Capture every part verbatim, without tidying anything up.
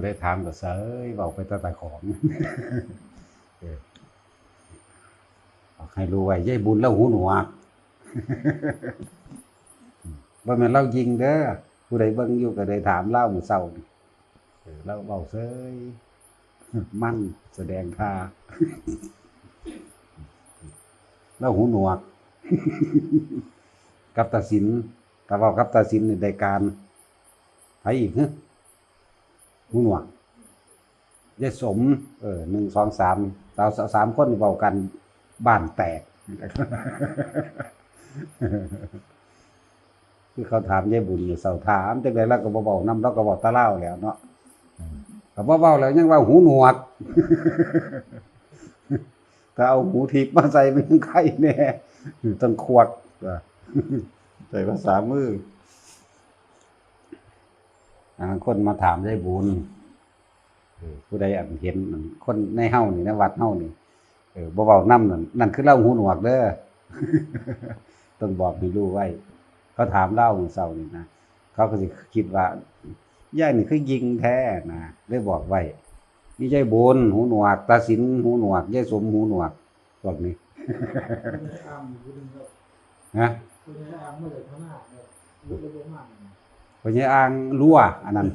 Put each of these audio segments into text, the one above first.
ได้ถามก็เสยเว้าไปแต่ตาของ เออ บอกให้รู้ไว้ ยายบุญลาวหูหนวก บ่แม่นลาวยิงเด้อ ผู้ใดเบิ่งอยู่ก็ได้ถามลาวมื้อเช้านี่ เออ ลาวเว้าเสย มันแสดงท่า ลาวหูหนวก กับตาสิน ถ้าเว้ากับตาสินนี่ได้การ ไผอีก ฮะ หูหนวก ยายสม เออ หนึ่ง สอง สาม สาว สาวสามคนนี่เว้ากัน บ้านแตก คือเขาถามยายบุญอยู่เช้า ถามจั่งใด๋ ลาวก็บ่เว้านำ ลาวก็เว้าแต่ลาวแหล้วเนาะ อืม ก็บ่เว้าแล้วยังว่าหูหนวก ถ้าเอาหูทิพย์มาใส่มันยังไคแหน่ ต้องควัก ใช้ภาษามือ อ่า คนมาถามยายบุญ เออ ผู้ใดอันเห็นอันคนในเฮานี่ ในวัดเฮานี่ เออ บ่เว้านำนั่น นั่นคือลาวหูหนวกเด้อ ต้องบอกให้รู้ไว้ เขาถามลาวมื้อเช้านี่นะ เขาก็สิคิดว่า ยายนี่คือยิงแท้นะ เลยบอกไว้ มียายบุญหูหนวก ตาสินหูหนวก ยายสมหูหนวก พวกนี้ คนนี้อ้างอยู่คนหนึ่งครับ ฮะ คนนี้อ้างมาจากพม่าครับ รถรถพม่าเนี่ย พ่อใหญ่อ่างลั่ว อันนั้น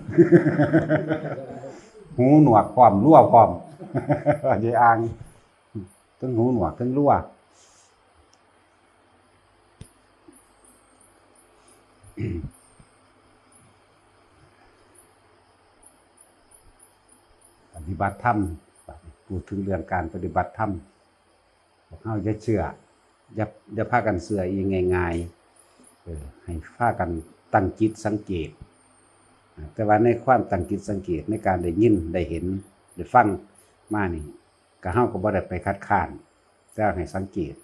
หูหนวกพร้อม ลั่วพร้อม พ่อใหญ่อ่าง ทั้งหูหนวก ทั้งลั่ว ปฏิบัติธรรม พูดถึงเรื่องการปฏิบัติธรรม พวกเฮาอย่าเชื่อ อย่า อย่าพากันเชื่ออีหยังง่ายๆ เออ ให้พากันตั้งจิตสังเกต อ่า แต่ว่าในความตั้งจิตสังเกต ในการได้ยิน ได้เห็น ได้ฟังมานี่ ก็เฮาก็บ่ได้ไปคัดค้าน แต่ให้สังเกต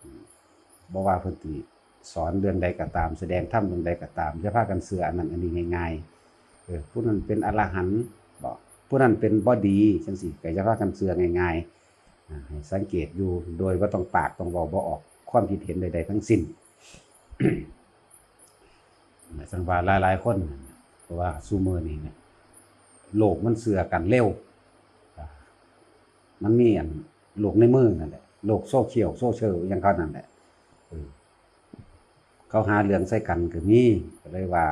อืม บ่ว่าเพิ่นสิสอนเรื่องใดก็ตาม แสดงธรรมเรื่องใดก็ตาม อย่าพากันเชื่ออันนั้นอันนี้ง่ายๆ เออ ผู้นั้นเป็นอรหันต์บ่ ผู้นั้นเป็นบ่ดี จั่งซี้ ก็อย่าพากันเชื่อง่ายๆ อ่า ให้สังเกตอยู่ โดยบ่ต้องปากต้องเว้า บ่ออกความคิดเห็นใดๆทั้งสิ้น จั่งว่าหลายๆคน เพราะว่าซุมื้อนี้เนี่ย โลกมันเชื่อกันเร็ว อ่า มันมีอันโลกในมือนั่นแหละ โลกโซเชียล โซเชียลอิหยังเขานั่นแหละ เออ เขาหาเรื่องใส่กันก็มี ก็เลยว่า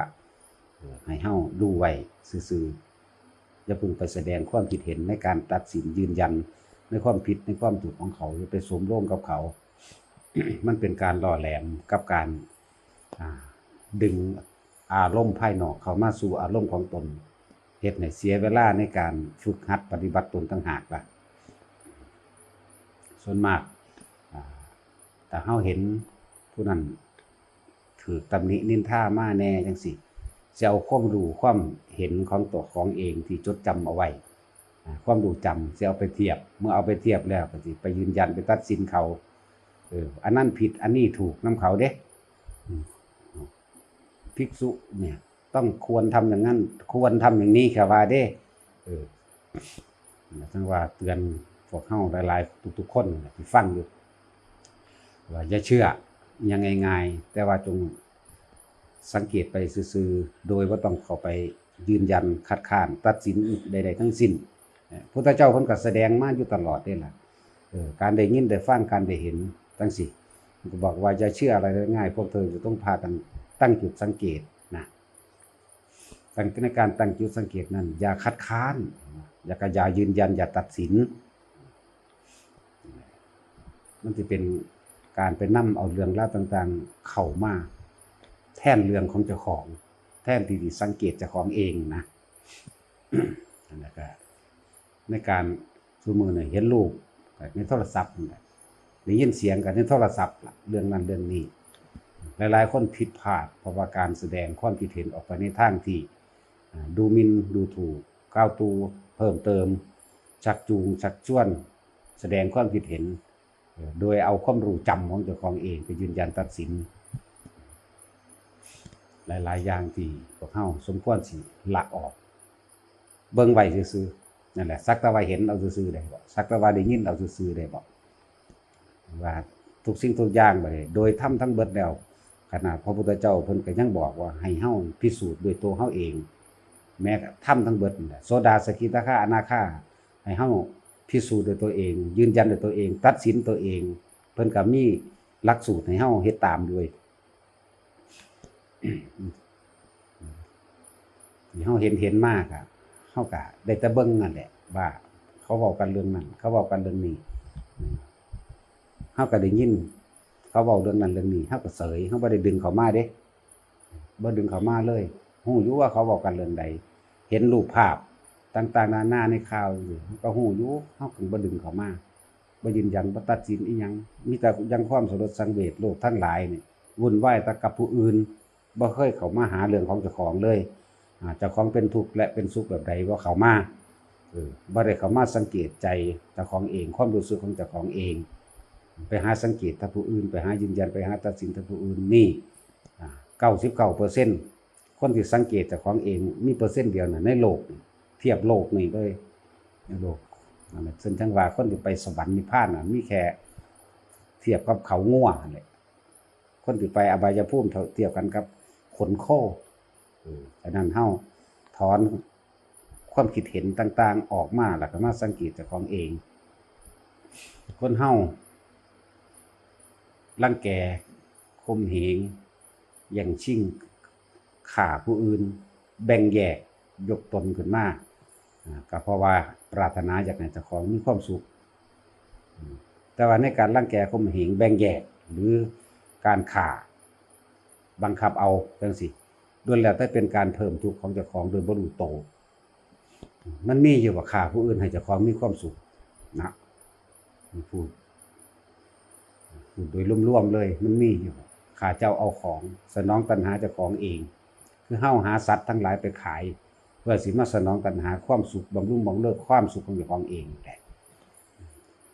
เออ ให้เฮารู้ไว้ซื่อๆ อย่าเพิ่งไปแสดงความคิดเห็นในการตัดสินยืนยันในความผิดในความถูกของเขา อย่าไปสมโรงกับเขา มันเป็นการล่อแหลมกับการ อ่า ดึงอารมณ์ภายนอกเข้ามาสู่อารมณ์ของตน เฮ็ดให้เสียเวลาในการฝึกหัดปฏิบัติตนต่างหากล่ะ ส่วนมาก อ่า ถ้าเฮาเห็นผู้นั้นถูกตำหนินินทามาแหน่จั่งซี้ สิเอาความรู้ความเห็นของตัวของเองที่จดจำเอาไว้ อ่า ความรู้จำสิเอาไปเทียบ เมื่อเอาไปเทียบแล้วก็สิไปยืนยันไปตัดสินเขา เออ อันนั้นผิด อันนี้ถูกนำเขาเด้ อืม ภิกษุเนี่ยต้องควรทำอย่างนั้น ควรทำอย่างนี้ เขาว่าเด้ เออ จั่งว่าเตือนพวกเฮาหลายๆ ทุกๆคนที่ฟังอยู่ ว่าอย่าเชื่ออิหยังง่ายๆ แต่ว่าจงสังเกตไปซื่อๆ โดยบ่ต้องเข้าไปยืนยันคัดค้านตัดสินใดๆทั้งสิ้น เอ่อ พุทธเจ้าเพิ่นก็แสดงมาอยู่ตลอดเด้ล่ะ เออ การได้ยินได้ฟัง การได้เห็นจั่งซี้ เพิ่นก็บอกว่าอย่าเชื่ออะไรง่ายๆ พวกเธอจะต้องพากันตั้งจุดสังเกตนะ ตั้ง ในการตั้งจุดสังเกตนั้น อย่าคัดค้าน อย่า ก็อย่ายืนยัน อย่าตัดสิน มันสิเป็นการไปนำเอาเรื่องราวต่างๆเข้ามาแทนเรื่องของเจ้าของ แทนที่สิสังเกตเจ้าของเองนะ แล้วก็ในการ ซุมื้อนี้เห็นรูปในโทรศัพท์นั่นแหละ ได้ยินเสียงกันในโทรศัพท์ล่ะ เรื่องนั้นเรื่องนี้ หลายๆคนผิดพลาด เพราะว่าการแสดงความคิดเห็นออกไปในทางที่ อ่า ดูหมิ่นดูถูก กล่าวตู่เพิ่มเติม ชักจูง ชักชวน แสดงความคิดเห็น เอ่อ โดยเอาความรู้จำของเจ้าของเองไปยืนยันตัดสิน หลายๆอย่างที่พวกเฮาสมควรสิละออก เบิ่งไว้ซื่อๆ นั่นแหละ สักแต่ว่าเห็นเอาซื่อๆ ได้บ่ สักแต่ว่าได้ยินเอาซื่อๆ ได้บ่ ว่าทุกสิ่งทุกอย่างบัดนี้ โดยธรรมทั้งเบิดแล้ว ขนาดพระพุทธเจ้าเพิ่นก็ยังบอกว่าให้เฮาพิสูจน์ด้วยตัวเฮาเอง แม้กระทั่งทั้งเบิดนั่นแหละ โสดา สกิทาคา อนาคา ให้เฮาพิสูจน์ด้วยตัวเอง ยืนยันด้วยตัวเอง ตัดสินตัวเอง เพิ่นก็มีหลักสูตรให้เฮาเฮ็ดตามด้วย ที่เฮาเห็นเห็นมากอะ เฮาก็ได้แต่เบิ่งนั่นแหละ ว่าเขาเว้ากันเรื่องนั้น เขาเว้ากันเรื่องนี้ เฮาก็ได้ยิน เขาเว้าเรื่องนั้นเรื่องนี้ เฮาก็เสย เฮาบ่ได้ดึงเข้ามาเด้ บ่ดึงเข้ามาเลย ฮู้อยู่ว่าเขาเว้ากันเรื่องใด เห็นรูปภาพต่างๆนานาในข่าวอยู่ เฮาก็ฮู้อยู่ เฮาก็บ่ดึงเข้ามา บ่ยืนยัน บ่ตัดสินอิหยัง มีแต่ยังความสลดสังเวช โลกทั้งหลายนี่วุ่นวายแต่กับผู้อื่น บ่เคยเข้ามาหาเรื่องของเจ้าของเลย อ่า เจ้าของเป็นทุกข์และเป็นสุขแบบใด บ่เข้ามา เออ บ่ได้เข้ามาสังเกตใจเจ้าของเอง ความรู้สึกของเจ้าของเอง ไปหาสังเกตแต่ผู้อื่น ไปหายืนยัน ไปหาตัดสินแต่ผู้อื่น นี่ อ่า เก้าสิบเก้าเปอร์เซ็นต์ คนที่สังเกตเจ้าของเอง มีเปอร์เซ็นต์เดียวน่ะในโลก เทียบโลกนี่เลย ในโลก นั่นแหละ ซึ่งจั่งว่าคนที่ไปสวรรค์นิพพานน่ะ มีแค่เทียบกับเขางัวนั่นแหละ คนที่ไปอบายภูมิเท่า เทียบกันกับขนโค เออ อันนั้นเฮาถอนความคิดเห็นต่างๆออกมา แล้วก็มาสังเกตเจ้าของเอง คนเฮารังแก ข่มเหง แย่งชิง ฆ่าผู้อื่น แบ่งแยก ยกตนขึ้นมา อ่า ก็เพราะว่าปรารถนาอยากให้เจ้าของมีความสุข อืม แต่ว่าในการรังแก ข่มเหง แบ่งแยก หรือการฆ่า บังคับเอาจั่งซี้ ล้วนแล้วแต่เป็นการเพิ่มทุกข์ของเจ้าของโดยบ่รู้โต มันมีอยู่บ่ ฆ่าผู้อื่นให้เจ้าของมีความสุขนะ พูด พูดโดยรวมๆเลย มันมีอยู่บ่ ฆ่าเจ้าเอาของ สนองตัณหาเจ้าของเอง คือเฮาหาสัตว์ทั้งหลายไปขาย เพื่อสิมาสนองตัณหาความสุข บำรุงบำเรอความสุขของเจ้าของเองนี่แหละ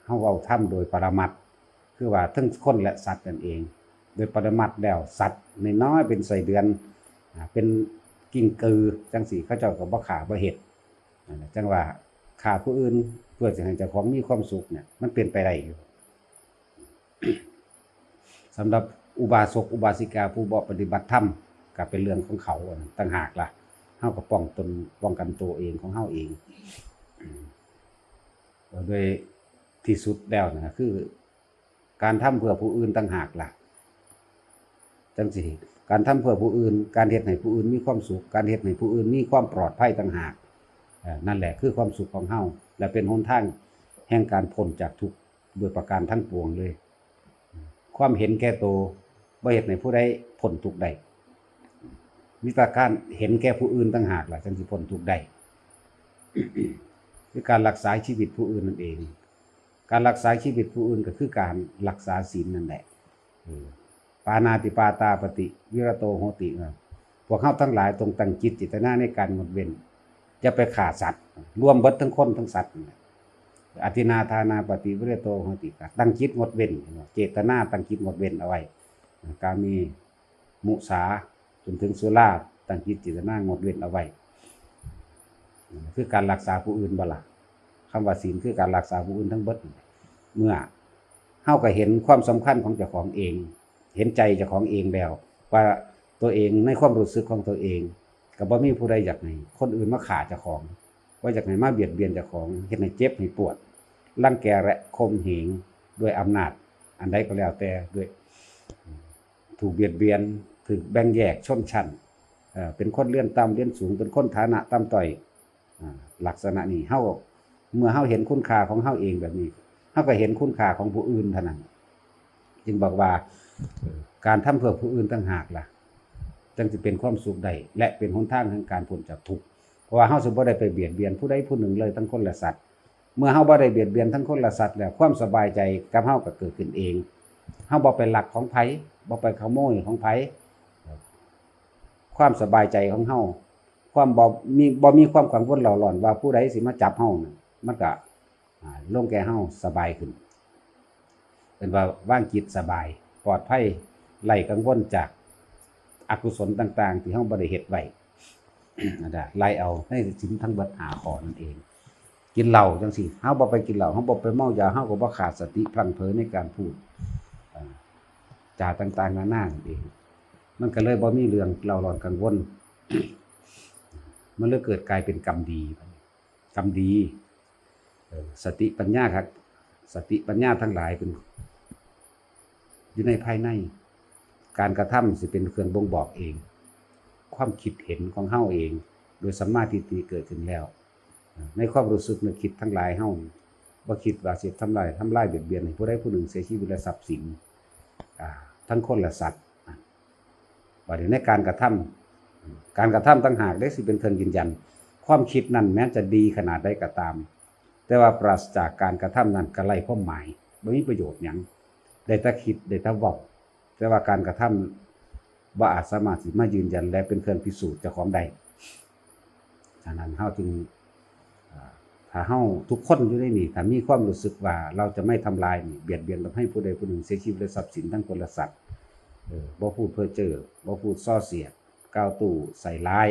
เฮาเว้าธรรมโดยปรมัตถ์ คือว่าทั้งคนและสัตว์นั่นเอง โดยปรมัตถ์แล้วสัตว์น้อยๆเป็นไส้เดือน อ่า เป็นกิ้งกือจั่งซี้ เขาเจ้าก็บ่ฆ่าบ่เฮ็ด นั่นแหละ จั่งว่าฆ่าผู้อื่นเพื่อสิให้เจ้าของมีความสุขเนี่ย มันเป็นไปได้อยู่ สำหรับอุบาสกอุบาสิกาผู้บ่ปฏิบัติธรรม ก็เป็นเรื่องของเขาต่างหากล่ะ เฮาก็ป้องตน ป้องกันตัวเองของเฮาเอง โดยที่สุดแล้วนะ คือการทำเพื่อผู้อื่นต่างหากล่ะ จั่งซี้ การทำเพื่อผู้อื่น การเฮ็ดให้ผู้อื่นมีความสุข การเฮ็ดให้ผู้อื่นมีความปลอดภัยต่างหาก เอ่อ นั่นแหละคือความสุขของเฮา และเป็นหนทางแห่งการพ้นจากทุกข์โดยประการทั้งปวงเลย ความเห็นแก่ตัวบ่เฮ็ดให้ผู้ใดพ้นทุกข์ได้ มีแต่การเห็นแก่ผู้อื่นต่างหากล่ะ จั่งสิพ้นทุกข์ได้ คือการรักษาชีวิตผู้อื่นนั่นเอง การรักษาชีวิตผู้อื่นก็คือการรักษาศีลนั่นแหละ เออ ปาณาติปาตาปฏิวิรโตโหติ เออ พวกเฮาทั้งหลายต้องตั้งจิตเจตนาในการงดเว้น อย่าไปฆ่าสัตว์ รวมเบิดทั้งคนทั้งสัตว์นั่นแหละ อทินนาทานาปฏิวิรโตโหติ ก็ตั้งจิตงดเว้น เจตนาตั้งจิตงดเว้นเอาไว้ กาเม มุสา จนถึงสุรา ตั้งจิตเจตนางดเว้นเอาไว้ คือการรักษาผู้อื่นบ่ล่ะ คำว่าศีลคือการรักษาผู้อื่นทั้งเบิด เมื่อเฮาก็เห็นความสำคัญของเจ้าของเอง เห็นใจเจ้าของเองแล้ว ว่าตัวเองในความรู้สึกของตัวเอง ก็บ่มีผู้ใดอยากให้คนอื่นมาฆ่าเจ้าของ บ่อยากให้มาเบียดเบียนเจ้าของ เฮ็ดให้เจ็บให้ปวด รังแกและข่มเหงด้วยอำนาจอันใดก็แล้วแต่ ด้วย ถูกเบียดเบียน ถูกแบ่งแยกชนชั้น เอ่อ เป็นคนเรียนต่ำเรียนสูง เป็นคนฐานะต่ำต้อย อ่า ลักษณะนี้ เฮา เมื่อเฮาเห็นคุณค่าของเฮาเองแบบนี้ เฮาก็เห็นคุณค่าของผู้อื่นเท่านั้น จึงบอกว่า เอ่อ การทำเพื่อผู้อื่นต่างหากล่ะ จั่งสิเป็นความสุขได้ และเป็นหนทางแห่งการพ้นจากทุกข์ เพราะว่าเฮาสิบ่ได้ไปเบียดเบียนผู้ใดผู้หนึ่งเลย ทั้งคนและสัตว์ เมื่อเฮาบ่ได้เบียดเบียนทั้งคนและสัตว์แล้ว ความสบายใจกับเฮาก็เกิดขึ้นเอง เฮาบ่ไปลักของไผ บ่ไปขโมยของไผ ความสบายใจของเฮา ความบ่มี บ่มีความกังวลเร่าร้อนว่าผู้ใดสิมาจับเฮานั่น มันก็ อ่า ลงแก่เฮาสบายขึ้น เป็นว่าวางจิตสบาย ปลอดภัย ไร้กังวลจากอกุศลต่างๆ ที่เฮาบ่ได้เฮ็ดไว้ นั่นแหละ ไล่เอาในศีลทั้งเบิดห้าข้อนั่นเอง กินเหล้าจั่งซี้ เฮาบ่ไปกินเหล้า เฮาบ่ไปเมายา เฮาก็บ่ขาดสติพลั้งเผลอในการพูด อ่า จาต่างๆนานานั่นเอง มันก็เลยบ่มีเรื่องเร่าร้อนกังวล มันเลยเกิดกลายเป็นกรรมดี กรรมดี เออ สติปัญญาครับ สติปัญญาทั้งหลายเป็น อยู่ในภายใน การกระทำสิเป็นเครื่องบ่งบอกเอง ความคิดเห็นของเฮาเอง โดยสัมมาทิฏฐิเกิดขึ้นแล้ว ในความรู้สึกนึกคิดทั้งหลายเฮาบ่คิดว่าสิทำลาย ทำลายเบียดเบียนให้ผู้ใดผู้หนึ่งเสียชีวิตและทรัพย์สิน อ่า ทั้งคนและสัตว์ บัดนี้ในการกระทำ การกระทำต่างหากเด้สิเป็นเครื่องยืนยัน ความคิดนั้นแม้จะดีขนาดใดก็ตาม แต่ว่าปราศจากการกระทำนั้นก็ไร้ความหมาย บ่มีประโยชน์หยัง ได้แต่คิด ได้แต่เว้า แต่ว่าการกระทำบ่อาจสามารถสิมายืนยันและเป็นเครื่องพิสูจน์เจ้าของได้ ฉะนั้นเฮาจึง อ่า ถ้าเฮาทุกคนอยู่ในนี้ ถ้ามีความรู้สึกว่าเราจะไม่ทำลายนี่ เบียดเบียนทำให้ผู้ใดผู้หนึ่งเสียชีวิตและทรัพย์สินทั้งคนและสัตว์ เออ บ่พูดเพ้อเจ้อ บ่พูดส่อเสียด กล่าวตู้ใส่ร้าย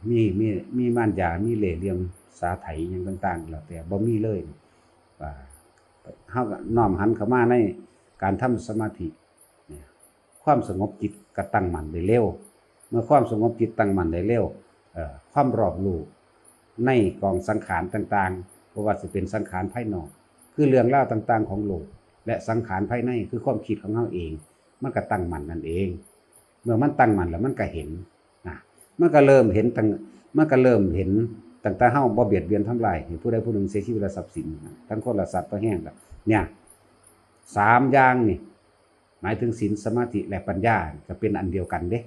มี มี มีมารยา มีเล่ห์เหลี่ยมสาไถหยังต่างๆ แล้วแต่บ่มีเลย อ่า เฮาก็น้อมหันเข้ามาในการทำสมาธิเนี่ย ความสงบจิตก็ตั้งมั่นได้เร็ว เมื่อความสงบจิตตั้งมั่นได้เร็ว เอ่อ ความรอบรู้ในกองสังขารต่างๆ บ่ว่าสิเป็นสังขารภายนอก คือเรื่องราวต่างๆของโลก และสังขารภายใน คือความคิดของเฮาเอง มันก็ตั้งมั่นนั่นเอง เมื่อมันตั้งมั่นแล้วมันก็เห็น นะ มันก็เริ่มเห็นตั้ง มันก็เริ่มเห็นตั้งแต่เฮาบ่เบียดเบียนทำลายให้ผู้ใดผู้หนึ่งเสียชีวิตและทรัพย์สิน ทั้งคนและสัตว์ พอแห้งแล้ว เนี่ย สามอย่างนี่ หมายถึงศีล สมาธิ และปัญญา ก็เป็นอันเดียวกันเด้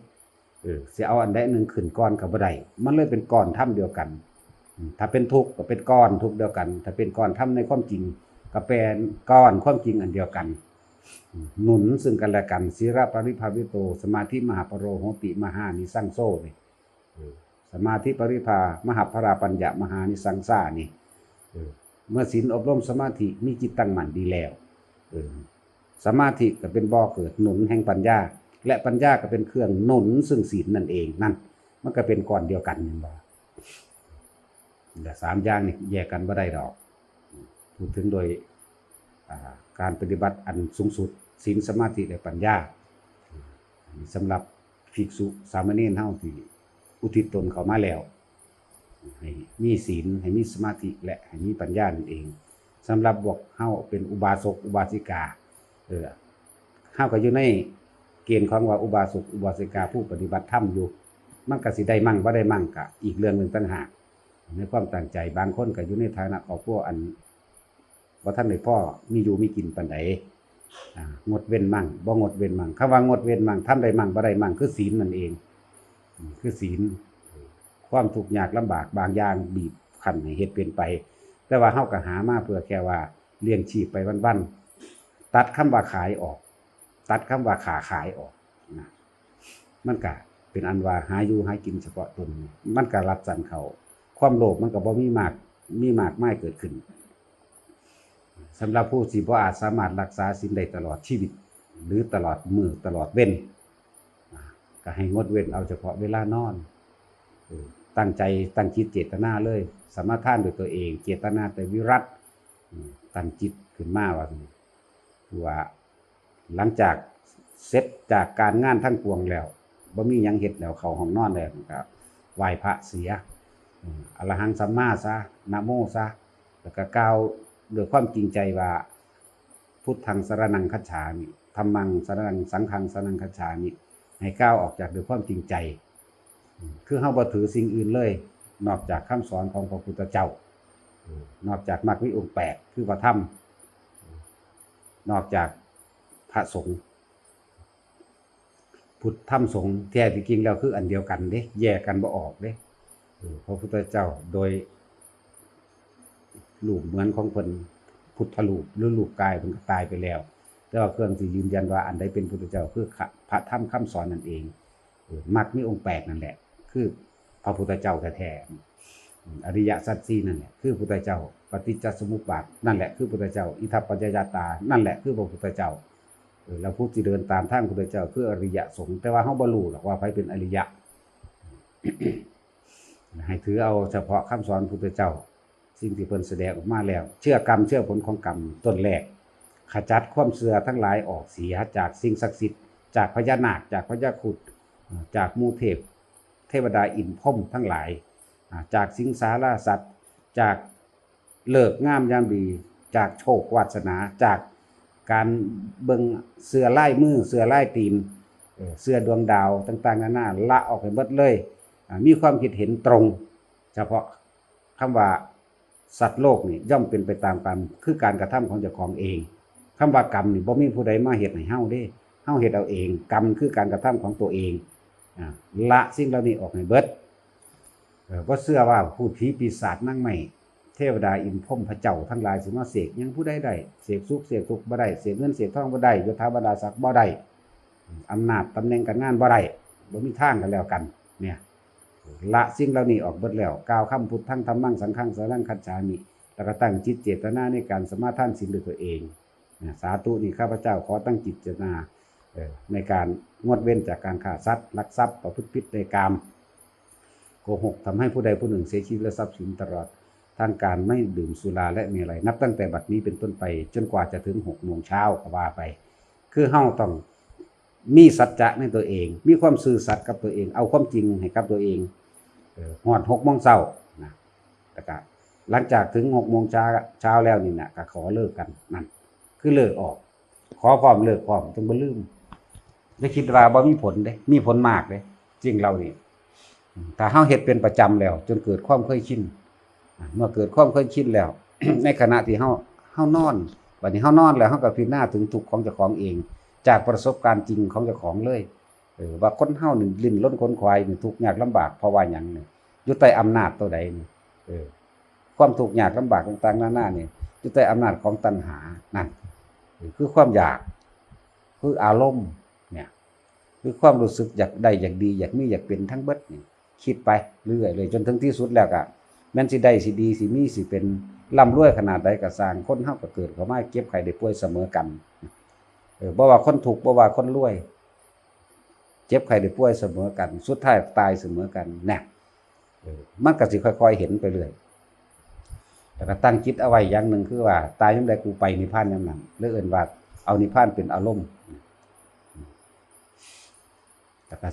เออ สิเอาอันใดหนึ่งขึ้นก่อนก็บ่ได้ มันเลยเป็นก้อนธรรมเดียวกัน อืม ถ้าเป็นทุกข์ก็เป็นก้อนทุกข์เดียวกัน ถ้าเป็นก้อนธรรมในความจริง ก็เป็นก้อนความจริงอันเดียวกัน อืม หนุนซึ่งกันและกัน สีลปริภาวิโต สมาธิมหาปโรโหติ มหานิสังโสนี่ เออ สมาธิปริภา มหาปราปัญญะ มหานิสังสานี่ เออ เมื่อศีลอบรมสมาธิมีจิตตั้งมั่นดีแล้ว เออ สมาธิก็เป็นบ่อเกิดหนุนแห่งปัญญา และปัญญาก็เป็นเครื่องหนุนซึ่งศีลนั่นเอง นั่น มันก็เป็นก้อนเดียวกัน แม่นบ่ และสามอย่างนี่แยกกันบ่ได้ดอก พูดถึงโดย อ่า การปฏิบัติอันสูงสุด ศีล สมาธิ และปัญญา สำหรับภิกษุสามเณรเฮาที่อุทิศตนเข้ามาแล้ว ให้มีศีล ให้มีสมาธิ และให้มีปัญญานั่นเอง สำหรับพวกเฮาเป็นอุบาสกอุบาสิกา เออ เฮาก็อยู่ในเกณฑ์ของว่าอุบาสกอุบาสิกาผู้ปฏิบัติธรรมอยู่ มันก็สิได้มั่งบ่ได้มั่งก็อีกเรื่องหนึ่งต่างหาก ในความตั้งใจ บางคนก็อยู่ในฐานะครอบครัวอัน บ่ทันได้พอมีอยู่มีกินปานใด อ่า งดเว้นมั่ง บ่งดเว้นมั่ง คำว่างดเว้นมั่ง ทำได้มั่ง บ่ได้มั่ง คือศีลนั่นเอง อืม คือศีล ความทุกข์ยากลำบากบางอย่างบีบคั้นให้เฮ็ดเป็นไป แต่ว่าเฮาก็หามาเพื่อแค่ว่าเลี้ยงชีพไปวันๆ ตัดคำว่าขายออก ตัดคำว่าค้าขายออกนะ มันก็เป็นอันว่าหาอยู่หากินเฉพาะตน มันก็รัดสั้นเข้า ความโลภมันก็บ่มีมาก มีมากมายเกิดขึ้น สำหรับผู้ที่บ่อาจสามารถรักษาศีลได้ตลอดชีวิต หรือตลอดมื้อตลอดเว็น ก็ให้งดเว้นเอาเฉพาะเวลานอน เออ ตั้งใจ ตั้งจิตเจตนาเลย สมาทานด้วยตัวเอง เจตนาแต่วิรัติ อืม ตั้งจิตขึ้นมาว่า คือว่า หลังจากเสร็จจากการงานทั้งปวงแล้ว บ่มีหยังเฮ็ดแล้ว เข้าห้องนอนแล้ว ก็ไหว้พระเสีย อืม อะระหังสัมมาซะ นะโมซะ แล้วก็กล่าวด้วยความจริงใจว่า พุทธังสรณังคัจฉามิ ธัมมังสรณัง สังฆังสรณังคัจฉามิ ให้กล่าวออกจากด้วยความจริงใจ อืม คือเฮาบ่ถือสิ่งอื่นเลย นอกจากคำสอนของพระพุทธเจ้า อืม นอกจากมรรคมีองค์แปด คือพระธรรม นอกจากพระสงฆ์ พุทธธรรมสงฆ์แท้ที่จริงแล้วคืออันเดียวกันเด้ แยกกันบ่ออกเด้ เออ พระพุทธเจ้าโดยรูปเหมือนของเพิ่น พุทธรูปหรือรูปกายเพิ่นก็ตายไปแล้ว แต่ว่าเครื่องที่ยืนยันว่าอันใดเป็นพุทธเจ้าคือพระธรรมคำสอนนั่นเอง เออ มรรคมีองค์แปดนั่นแหละ คือพระพุทธเจ้าแท้ๆ อริยสัจสี่นั่นแหละคือพุทธเจ้า ปฏิจจสมุปบาทนั่นแหละคือพุทธเจ้า อิทัปปัจจยตานั่นแหละคือพระพุทธเจ้า เออ แล้วผู้ที่เดินตามทางพุทธเจ้าคืออริยสงฆ์ แต่ว่าเฮาบ่รู้หรอกว่าไผเป็นอริยะ ให้ถือเอาเฉพาะคำสอนพุทธเจ้า สิ่งที่เพิ่นแสดงออกมาแล้ว เชื่อกรรมเชื่อผลของกรรมต้นแรก ขจัดความเชื่อทั้งหลายออกเสียจากสิ่งศักดิ์สิทธิ์ จากพญานาค จากพญาครุฑ เอ่อ จากหมู่เทพ วดาอินทร์พรหมทั้งหลาย อ่า จากสิงสาราสัตว์ จากฤกษ์งามยามดี จากโชควาสนา จากการเบิ่งเสื้อลายมือ เสื้อลายตีน เอ่อ เสื้อดวงดาวต่างๆนานา ละออกให้หมดเลย อ่า มีความคิดเห็นตรง เฉพาะคำว่าสัตว์โลกนี่ย่อมเป็นไปตามกรรม คือการกระทำของเจ้าของเอง คำว่ากรรมนี่บ่มีผู้ใดมาเฮ็ดให้เฮาเด้ เฮาเฮ็ดเอาเอง กรรมคือการกระทำของตัวเอง อ่า ละสิ่งเหล่านี้ออกให้เบิด เอ่อ บ่เชื่อว่าพูดผีปีศาจนางไม้ เทวดาอินทร์พรหมพระเจ้าทั้งหลายสิมาเสกหยังผู้ใดได้ เสกสุขเสกทุกข์บ่ได้ เสกเงินเสกทองบ่ได้ ยศถาบรรดาศักดิ์บ่ได้ อำนาจตำแหน่งการงานบ่ได้ บ่มีทางกันแล้วกัน เนี่ย ละสิ่งเหล่านี้ออกเบิดแล้ว กล่าวคำพุทธังธัมมังสังฆังสรณังคัจฉามิ แล้วก็ตั้งจิตเจตนาในการสมาทานศีลด้วยตัวเอง นะ สาธุ นี่ข้าพเจ้าขอตั้งจิตเจตนา เอ่อ ในการงดเว้นจากการฆ่าสัตว์ ลักทรัพย์ ประพฤติผิดในกาม โกหก ทำให้ผู้ใดผู้หนึ่งเสียชีวิตและทรัพย์สิน ตลอดทั้งการไม่ดื่มสุราและเมรัย นับตั้งแต่บัดนี้เป็นต้นไป จนกว่าจะถึงหกโมงเช้า ก็ว่าไป คือเฮาต้องมีสัจจะในตัวเอง มีความซื่อสัตย์กับตัวเอง เอาความจริงให้กับตัวเอง เอ่อ ฮอดหกโมงเช้านะ แล้วก็หลังจากถึงหกโมงเช้า เช้าแล้วนี่นะ ก็ขอเลิกกัน นั่น คือเลิกออก ขอพร้อมเลิกพร้อม จั่งบ่ลืม อย่าคิดว่าบ่มีผลเด้ มีผลมากเด้ สิ่งเหล่านี้ ถ้าเฮาเฮ็ดเป็นประจำแล้ว จนเกิดความเคยชิน เมื่อเกิดความเคยชินแล้ว ในขณะที่เฮา เฮานอน บัดนี้เฮานอนแล้ว เฮาก็พิจารณาถึงทุกข์ของเจ้าของเอง จากประสบการณ์จริงของเจ้าของเลย เออ ว่าคนเฮานี่ดิ้นรนขนขวายนี่ ทุกข์ยากลำบากเพราะว่าหยังนี่ อยู่ใต้อำนาจตัวใดนี่ เออ ความทุกข์ยากลำบากต่างๆนานานี่ อยู่ใต้อำนาจของตัณหา นั่น เออ คือความอยาก คืออารมณ์ เนี่ย คือความรู้สึกอยากได้ อยากดี อยากมี อยากเป็นทั้งเบิดนี่ คิดไปเรื่อยเลย จนถึงที่สุดแล้วก็ แม่นสิได้ สิดี สิมี สิเป็น ร่ำรวยขนาดใดก็ซ่าง คนเฮาก็เกิดเข้ามาเจ็บไข้ได้ป่วยเสมอกัน เออ บ่ว่าคนทุกข์ บ่ว่าคนรวย เจ็บไข้ได้ป่วยเสมอกัน สุดท้ายตายเสมอกัน แน่ เออ มันก็สิค่อยๆเห็นไปเรื่อย แล้วก็ตั้งจิตเอาไว้อย่างหนึ่ง คือว่าตายยามใดกูไปนิพพานยามนั้น เลยเอิ้นว่าเอานิพพานเป็นอารมณ์ แล้วก็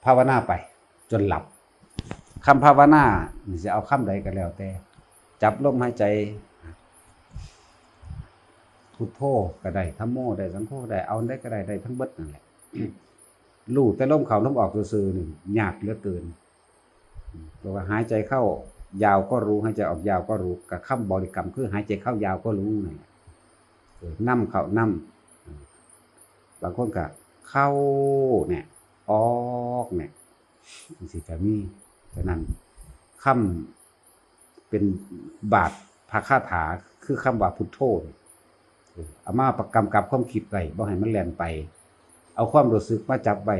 ภาวนาไปจนหลับ คำภาวนานี่สิเอาคำใดก็แล้วแต่ จับลมหายใจ พุทโธก็ได้ ธัมโมได้ สังโฆได้ เอาอันใดก็ได้ ได้ทั้งเบิดนั่นแหละ รู้แต่ลมเข้าลมออกซื่อๆนี่ยากเหลือเกิน เพราะว่าหายใจเข้ายาวก็รู้ หายใจออกยาวก็รู้ กับคำบริกรรมคือหายใจเข้ายาวก็รู้นั่นแหละ เออ นำเข้านำ บางคนก็เข้าเนี่ย ออกเนี่ย จั่งซี้ก็มี ฉะนั้น คำเป็นบาทพระคาถา คือคำว่าพุทโธเนี่ย เออ เอามาประกำกับความคิดไว้ บ่ให้มันแล่นไป เอาความรู้สึกมาจับไว้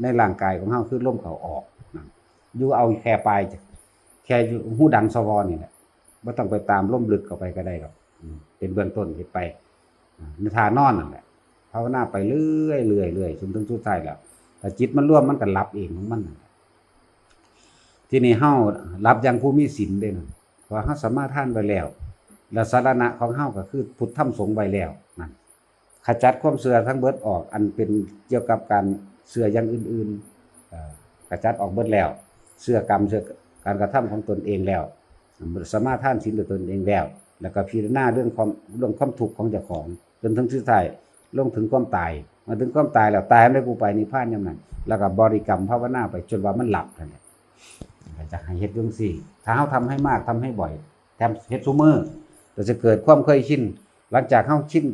ในร่างกายของเฮา คือลมเข้าออกนั่น อยู่เอาแค่ปลาย แค่อยู่หูดังสวอนี่แหละ บ่ต้องไปตามลมลึกเข้าไปก็ได้ดอก อืม เป็นเบื้องต้นเฮ็ดไป อ่า ในท่านอนนั่นแหละ ภาวนาไปเรื่อยๆ เรื่อยๆ จนถึงสุดท้ายแล้ว ถ้าจิตมันรวมมันก็หลับเองของมันนั่นแหละ ทีนี้เฮาหลับอย่างผู้มีศีลเด้นะ เพราะว่าเฮาสมาทานไว้แล้ว และสรณะของเฮาก็คือพุทธธรรมสงฆ์ไว้แล้วนั่น ขจัดความเชื่อทั้งเบิดออก อันเป็นเกี่ยวกับการเชื่ออย่างอื่นๆ เอ่อ ขจัดออกเบิดแล้ว เชื่อกรรม เชื่อการกระทำของตนเองแล้ว สมาทานศีลด้วยตนเองแล้ว แล้วก็พิจารณาเรื่องความ เรื่องความทุกข์ของเจ้าของ จนถึงสุดท้าย ลงถึงความตาย มาถึงความตายแล้ว ตายแล้วกูไปนิพพานยามนั้น แล้วก็บริกรรมภาวนาไปจนว่ามันหลับนั่นแหละ อยากให้เฮ็ดจั่งซี้ ถ้าเฮาทำให้มาก ทำให้บ่อย ทำเฮ็ดซุมื้อ ก็สิเกิดความเคยชิน หลังจากเฮาชิน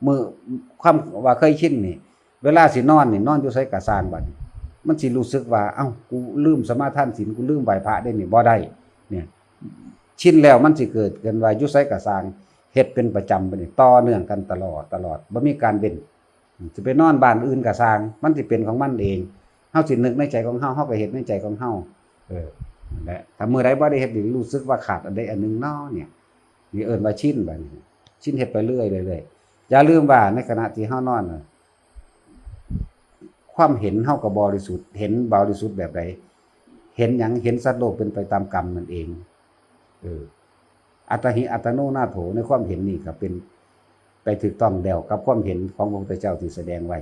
มื้อ ความว่าเคยชินนี่ เวลาสินอนนี่ นอนอยู่ไสก็ซ่างบัดนี้ มันสิรู้สึกว่า เอ้า กูลืมสมาทานศีล กูลืมไหว้พระเด้นี่ บ่ได้ เนี่ย ชินแล้วมันสิเกิดกันว่าอยู่ไสก็ซ่าง เฮ็ดเป็นประจำบัดนี้ ต่อเนื่องกันตลอด ตลอด บ่มีการเว้น สิไปนอนบ้านอื่นก็ซ่าง มันสิเป็นของมันเอง เฮาสินึกในใจของเฮา เฮาก็เฮ็ดในใจของเฮา เออ นั่นแหละ ถ้ามื้อใดบ่ได้เฮ็ดนี่รู้สึกว่าขาดอันใดอันหนึ่งน้อเนี่ย นี่เอิ้นว่าชินบัดนี้ ชินเฮ็ดไปเรื่อยๆ เรื่อยๆ อย่าลืมว่าในขณะที่เฮานอนน่ะ ความเห็นเฮาก็บริสุทธิ์ เห็นบริสุทธิ์แบบใด เห็นหยัง เห็นสัตว์โลกเป็นไปตามกรรมนั่นเอง เออ อัตตาหิ อัตตาโนนาโถ ในความเห็นนี่ก็เป็นไปถูกต้องแล้วกับความเห็นของพระพุทธเจ้าที่แสดงไว้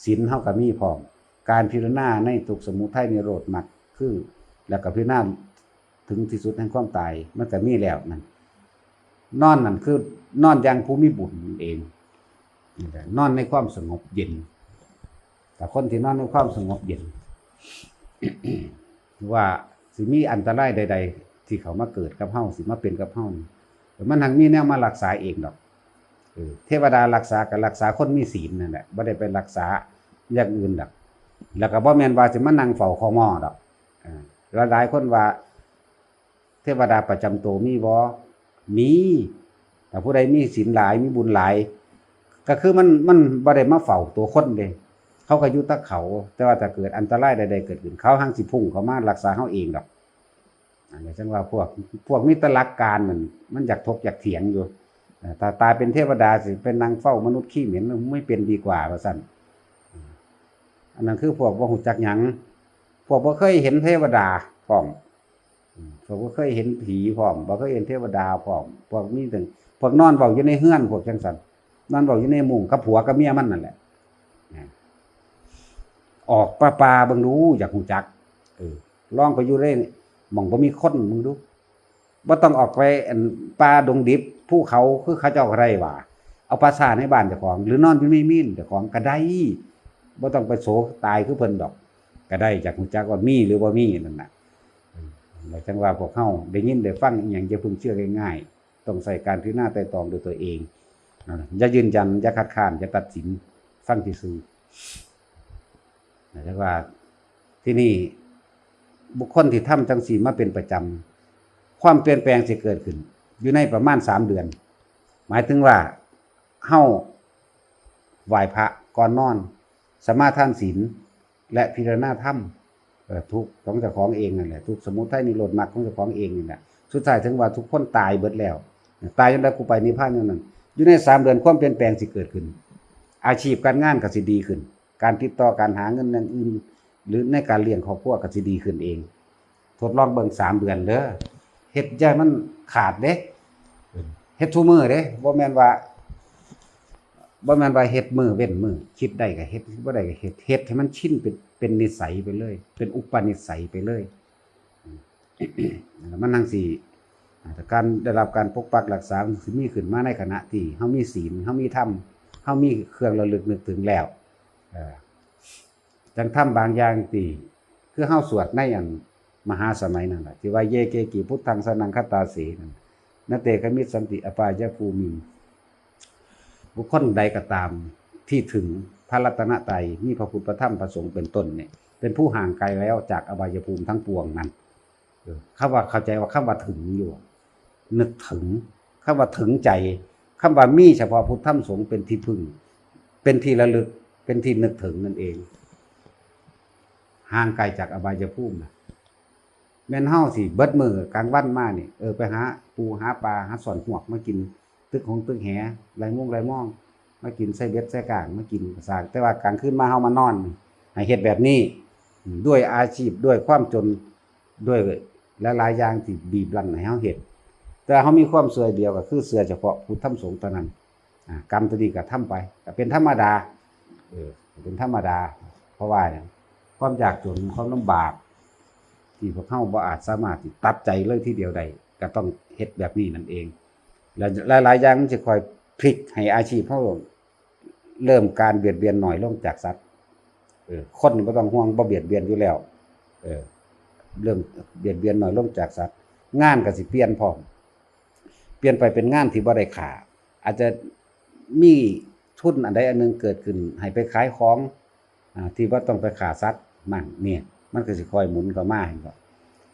ศีลเฮาก็มีพร้อม การพิจารณาในทุกข์สมุทัยนิโรธมรรค คือ แล้วก็พิจารณาถึงที่สุดแห่งความตาย มันก็มีแล้วนั่น นอนนั่นคือนอนอย่างผู้มีบุญเอง นอนในความสงบเย็น แต่คนที่นอนในความสงบเย็น ว่าสิมีอันตรายใดๆ ที่เขามาเกิดกับเฮา สิมาเป็นกับเฮานี่ มันหังมีแนวมารักษาเองดอก เออ เทวดารักษาก็รักษาคนมีศีลนั่นแหละ บ่ได้ไปรักษาอย่างอื่นดอก แล้วก็บ่แม่นว่าสิมานั่งเฝ้าคอมอดอก อ่า หลายๆ คนว่า เทวดาประจำตัวมีบ่ มี แต่ผู้ใดมีศีลหลาย มีบุญหลาย ก็คือมัน มันบ่ได้มาเฝ้าตัวคนเด้ เขาก็อยู่แต่เขา แต่ว่าถ้าเกิดอันตรายใดๆ เกิดขึ้น เขาหังสิพุ่งเข้ามารักษาเฮาเองดอก อันนี้จังว่าพวก พวกมีแต่หลักการนั่น มันอยากถกอยากเถียงอยู่ เอ่อ ถ้าตายเป็นเทวดาสิเป็นนางเฝ้ามนุษย์ขี้เหม็น ไม่เป็นดีกว่า ว่าซั่น อันนั้นคือพวกบ่ฮู้จักหยัง พวกบ่เคยเห็นเทวดาพร้อม อืม พวกบ่เคยเห็นผีพร้อม บ่เคยเห็นเทวดาพร้อม พวกมีแต่ พวกนอนเว้าอยู่ในเฮือน พวกจังซั่น นอนเว้าอยู่ในมุ้งกับผัวกับเมียมันนั่นแหละ นะ ออกป่าๆ เบิ่งดู อยากฮู้จัก เออ ลองไปอยู่ในหม่องบ่มีคนเบิ่งดู บ่ต้องออกไปอันป่าดงดิบ ภูเขา คือเขาเจ้าก็ได้หว่า เอาป่าช้าในบ้านเจ้าของ หรือนอนอยู่ในเมนเจ้าของก็ได้ บ่ต้องไปโศกตายคือเพิ่นดอก ก็ได้ อยากฮู้จักว่ามีหรือบ่มีนั่นน่ะ เออ แล้วจังว่าพวกเฮาได้ยินได้ฟังอิหยังอย่าเพิ่งเชื่อง่ายๆ ต้องใช้การพิจารณาไตร่ตรองด้วยตัวเอง อ่า อย่ายืนยัน อย่าคัดค้าน อย่าตัดสิน ฟังซื่อๆ นะ แต่ว่าที่นี่บุคคลที่ทำจังซี่มาเป็นประจำ ความเปลี่ยนแปลงสิเกิดขึ้น อยู่ในประมาณสามเดือน หมายถึงว่าเฮาไหว้พระก่อนนอน สมาทานศีล และพิจารณาธรรม เอ่อ ทุกข์ของเจ้าของเองนั่นแหละ ทุกข์สมุทัยนิโรธมรรคของเจ้าของเองนี่แหละ สุดท้ายถึงว่าทุกคนตายเบิดแล้ว ตายจั่งใดกูไปนิพพานจั่งนั้น อยู่ในสามเดือนความเปลี่ยนแปลงสิเกิดขึ้น อาชีพการงานก็สิดีขึ้น การติดต่อการหาเงินอย่างอื่น หรือในการเลี้ยงครอบครัวก็สิดีขึ้นเอง ทดลองเบิ่งสามเดือนเด้อ เฮ็ดอย่าให้มันขาดเด้ เฮ็ดซุมื้อเด้ บ่แม่นว่า บ่แม่นว่าเฮ็ดมื้อเว้นมื้อ คิดได้ก็เฮ็ด คิดบ่ได้ก็เฮ็ด เฮ็ดให้มันชินเป็น เป็นนิสัยไปเลย เป็นอุปนิสัยไปเลย แล้วมันจั่งสิ อ่า การได้รับการปกปักรักษา มันสิมีขึ้นมาในขณะที่เฮามีศีล เฮามีธรรม เฮามีเครื่องระลึกนึกถึงแล้ว เอ่อ จั่งธรรมบางอย่างที่ คือเฮาสวดในอันมหาสมัยนั่นแหละ ที่ว่า เย เกกิ พุทธัง สรณัง คัจฉามิ นั่น นะ เต ขมิชชันติ อบายภูมิง บุคคลใดก็ตามที่ถึงพระรัตนตรัย มีพระพุทธพระธรรมพระสงฆ์เป็นต้นเนี่ย เป็นผู้ห่างไกลแล้วจากอบายภูมิทั้งปวงนั้น เออ คำว่าเข้าใจว่าคำว่าถึงอยู่ นึกถึง คำว่าถึงใจ คำว่ามีเฉพาะพุทธธรรมสงฆ์เป็นที่พึ่ง เป็นที่ระลึก เป็นที่นึกถึงนั่นเอง ห่างไกลจากอบายภูมินะ แม่นเฮาสิเบิดมื้อกลางวันมานี่ เออ ไปหาปูหาปลา หาซ่อนฮวกมากิน ตึกหงตึกแห ไล่มงไล่มอง มากิน ใส่เบ็ดใส่ก้างมากินก็ซ่าง แต่ว่ากลางคืนมาเฮามานอน ให้เฮ็ดแบบนี้ อืม ด้วยอาชีพ ด้วยความจน ด้วยหลายๆ อย่างที่บีบรันให้เฮาเฮ็ด แต่เฮามีความเชื่อเดียวก็คือเชื่อเฉพาะพุทธธรรมสงฆ์เท่านั้น อ่า กรรมตัวนี้ก็ทำไป ก็เป็นธรรมดา เออ เป็นธรรมดา เพราะว่าหยัง ความยากจน ความลำบาก ที่พวกเฮาบ่อาจสามารถที่ตัดใจเลยทีเดียวได้ ก็ต้องเฮ็ดแบบนี้นั่นเอง แล้วหลายๆ อย่างมันสิค่อยพลิกให้อาชีพเฮาเริ่มการเบียดเบียนน้อยลงจากสัตว์ เออ คนนี่บ่ต้องห่วง บ่เบียดเบียนอยู่แล้ว เออ เริ่มเบียดเบียนน้อยลงจากสัตว์ งานก็สิเปลี่ยนพร้อม เปลี่ยนไปเป็นงานที่บ่ได้ฆ่า อาจจะมีทุนอันใดอันหนึ่งเกิดขึ้น ให้ไปขายของ อ่า ที่บ่ต้องไปฆ่าสัตว์มั่งเนี่ย มันก็สิค่อยหมุนเข้ามา เห็นบ่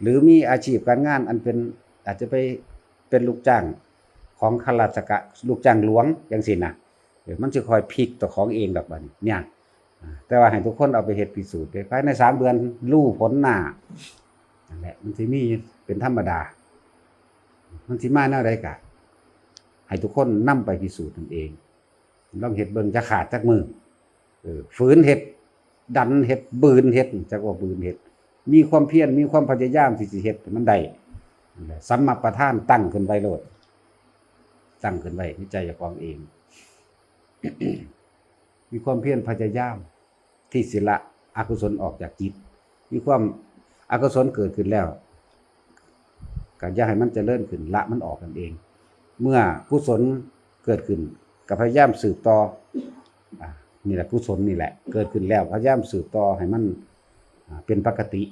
หรือมีอาชีพการงานอันเป็น อาจจะไปเป็นลูกจ้างของข้าราชการ ลูกจ้างหลวงจั่งซี้นะ เออ มันสิค่อยพลิกตัวของเองดอกบัดนี้ เนี่ย อ่า แต่ว่าให้ทุกคนเอาไปเฮ็ดพิสูจน์เด้ ภายในสามเดือนรู้ผลหน้า นั่นแหละ มันสิมีเป็นธรรมดา มันสิมาแนวใดกะ ให้ทุกคนนำไปพิสูจน์นั่นเอง ลองเฮ็ดเบิ่ง จะขาดจักมื้อ เออ ฝืนเฮ็ด ดันเฮ็ด บืนเฮ็ด จักว่าบืนเฮ็ด มีความเพียร มีความพยายามที่สิเฮ็ดให้มันได้ นั่นแหละ สัมมาประธานตั้งขึ้นไว้โลด ตั้งขึ้นไว้ในใจเจ้าของเอง มีความเพียรพยายามที่สิละ อกุศลออกจากจิต มีความอกุศลเกิดขึ้นแล้ว ก็อย่าให้มันเจริญขึ้น ละมันออกนั่นเอง เมื่อกุศลเกิดขึ้น ก็พยายามสืบต่อ อ่า นี่แหละกุศลนี่แหละ เกิดขึ้นแล้ว พยายามสืบต่อให้มัน อ่า เป็นปกติ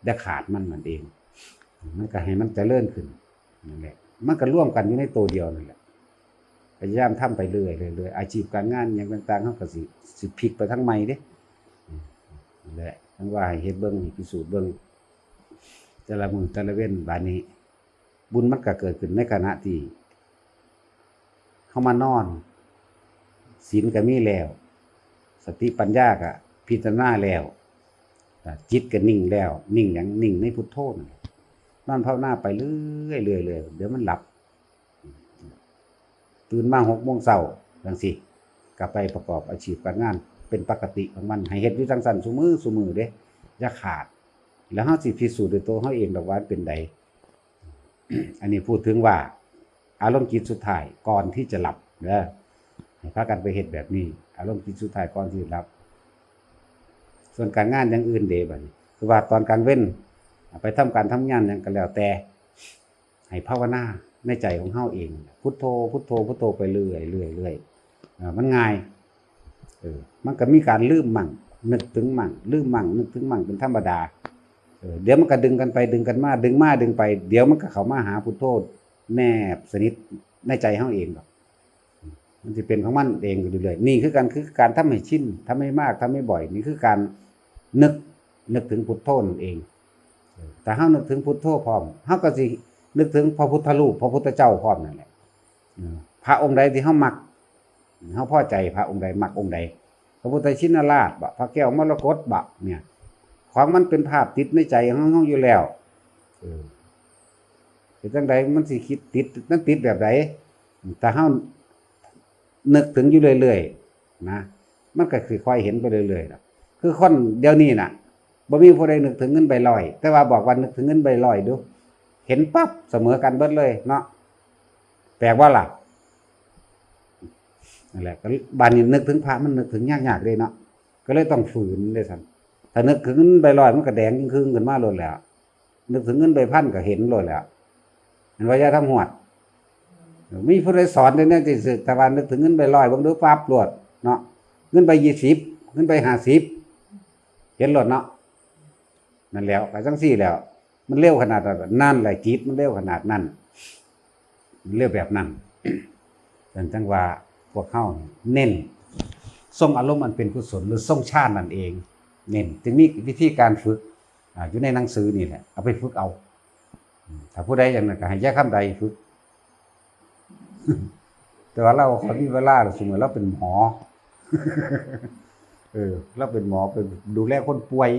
อย่าขาดมันนั่นเอง มันก็ให้มันเจริญขึ้น นั่นแหละ มันก็รวมกันอยู่ในตัวเดียวนั่นแหละ พยายามทำไปเรื่อยๆ เรื่อยๆ อาชีพการงานอย่างต่างๆ เขาก็สิ สิพลิกไปทางใหม่เด้ อืม นั่นแหละ ทั้งว่าให้เฮ็ดเบิ่ง ให้พิสูจน์เบิ่ง แต่ละมื้อแต่ละเว็น บาดนี้ บุญมันก็เกิดขึ้นในขณะที่ เฮามานอน ศีลก็มีแล้ว สติปัญญาก็พิจารณาแล้ว จิตก็นิ่งแล้ว นิ่งหยัง นิ่งในพุทโธนั่นแหละ นอนภาวนาไปเรื่อยๆ เรื่อยๆ เดี๋ยวมันหลับ ตื่นมาหกโมงเช้าจังซี้ ก็ไปประกอบอาชีพการงานเป็นปกติของมัน ให้เฮ็ดอยู่จังซั่นซุมื้อซุมื้อเด้ อย่าขาด แล้วเฮาสิพิสูจน์ด้วยตัวเฮาเองดอกว่ามันเป็นใด อันนี้พูดถึงว่าอารมณ์จิตสุดท้ายก่อนที่จะหลับเด้อ ให้พากันไปเฮ็ดแบบนี้ อารมณ์จิตสุดท้ายก่อนที่จะหลับ ส่วนการงานอย่างอื่นเด้ บัดนี้ คือว่าตอนกลางเว็น ไปทำการทำงานหยังก็แล้วแต่ ให้ภาวนาในใจของเฮาเอง พุทโธ พุทโธ พุทโธไปเรื่อยๆ เรื่อยๆ เอ่อ มันง่าย เออ มันก็มีการลืมมั่ง นึกถึงมั่ง ลืมมั่ง นึกถึงมั่ง เป็นธรรมดา เออ เดี๋ยวมันก็ดึงกันไป ดึงกันมา ดึงมา ดึงไป เดี๋ยวมันก็เข้ามาหาพุทโธ แนบสนิทในใจเฮาเองดอก มันสิเป็นของมันเองอยู่เรื่อยๆ นี่คือกัน คือการทำให้ชิน ทำให้มาก ทำให้บ่อย นี่คือการนึก นึกถึงพุทโธนั่นเอง เออ ถ้าเฮานึกถึงพุทโธพร้อม เฮาก็สินึกถึงพระพุทธรูป พระพุทธเจ้าพร้อมนั่นแหละ เออ พระองค์ใดที่เฮามัก เฮาพอใจพระองค์ใด มักองค์ใด พระพุทธชินราชบ่ พระแก้วมรกตบ่ เนี่ย ของมันเป็นภาพติดในใจของเฮาอยู่แล้ว เออ เป็นจั่งใดมันสิคิดติด มันติดแบบใด ถ้าเฮานึกถึงอยู่เรื่อยๆ นะ มันก็สิค่อยเห็นไปเรื่อยๆ ดอก คือคนเดี๋ยวนี้น่ะ บ่มีผู้ใดนึกถึงเงินใบร้อย แต่ว่าบอกว่านึกถึงเงินใบร้อยดู เห็นปั๊บเสมอกันเบิดเลยเนาะ แปลกบ่ล่ะ นั่นแหละ ก็บาดนี้นึกถึงพระมันนึกถึงยากๆ เด้เนาะ ก็เลยต้องฝืนเด้ซั่น ถ้านึกถึงเงินใบร้อยมันก็แดงจึ่งครึ่งขึ้นมาโลดแล้ว นึกถึงเงินใบพันก็เห็นโลดแล้ว เห็นว่ายายทำฮวด มีผู้ใดสอนเด้แนวจั่งซี้ แต่ว่านึกถึงเงินใบร้อยเบิ่งดูปั๊บโลดเนาะ เงินใบยี่สิบ เงินใบห้าสิบ เห็นโลดเนาะ นั่นแหล้ว ก็จั่งซี้แหล้ว มันเร็วขนาดนั้น นั่นแหละจิตมันเร็วขนาดนั้น เร็วแบบนั้น ดังจั่งว่าพวกเฮาเน้นทรงอารมณ์อันเป็นกุศล หรือทรงฌานนั่นเอง เน้น จึงมีวิธีการฝึก อ่า อยู่ในหนังสือนี่แหละ เอาไปฝึกเอา อืม ถ้าผู้ใดอย่างนั้นก็ให้ยายคำใดฝึก แต่ว่าเราบ่ค่อยมีเวลาหรอก ซุมื้อเราเป็นหมอ เออ เราเป็นหมอ ไปดูแลคนป่วย